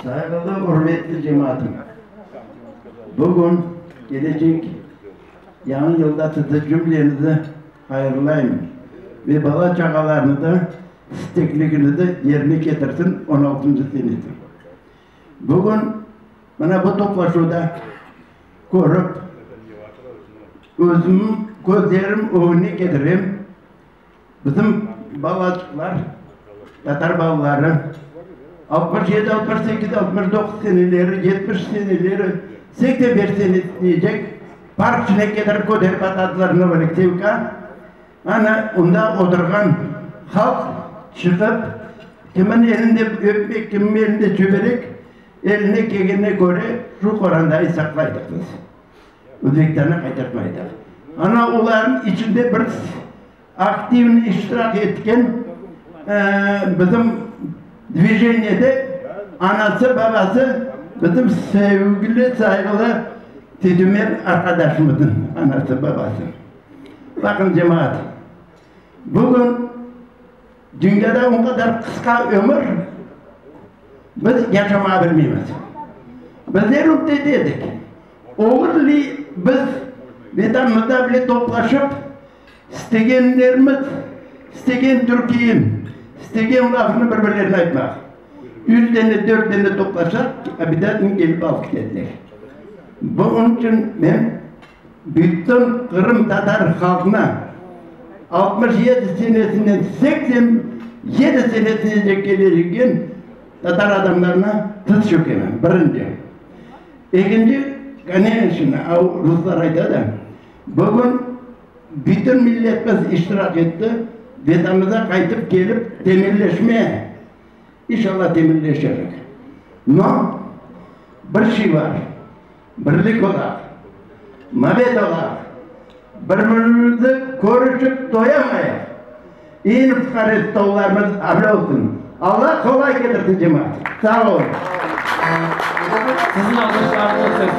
Sayğılı, ürmetli cemaatım! Bugün kelecek Yañı yılda sizi cümlenizi hayırlayım ve bala-çağalarnı da istekliginizi yerine ketirsin on altıncı senesi. Bugün mına bu toplaşuvda körip, özüm közlerim ögüne ketirem, Bizim balaçıqlar, tatar balaları, 67, 68, 69 seneleri, 70 seneleri, 85 senesinecek park içine ketirip köterip atadılar Novoalekseyevka. Ana, onda oturğan halq çıqıp, kimin elinde ötmek, kimin elinde çöberek, eline kelgenine köre şu qorandayı saqlaydıq biz. Özbeklerni qaytartmaydıq. Ana olarnıñ içinde bir aktivno iştirak etken bizim dvijeniyede anası, babası bizim sevgili, sayğılı Seydümer arqadaşımıznıñ anası, babası. Baqıñ, cemaat, bugün dünyada o qadar qısqa ömür, biz yaşamağa bilmeymiz. Bizler ümüt edik, olur li biz Vetanımızda bile toplaşıp, istegenlerimiz, istegen türkiyi, istegen lafını bir-birlerine aytmaq. Üç dene, dört dene toplaşsaq, obязательno kelip alıp ketediler. Bunıñ içün men bütün qırımtatar halqına 67 senesinden 87 senesinece kelegen tatar adamlarına tiz çökemen, birinci. Ekinci, koneçno, ruslar ayta da, bugün bütün milletimiz iştirak etti, Vetanımıza qaytıp kelip temelleşme, inşallah temelleşerik. No, bir şey bar, birlik olaq, mabet olaq, bir-birimizni körüşip toyamayıq, eñ fuqare stollarımız avle olsun. Allah qolay ketirsin, cemaat. Sağ olun. Siziñ alğışlarıñız seslenir.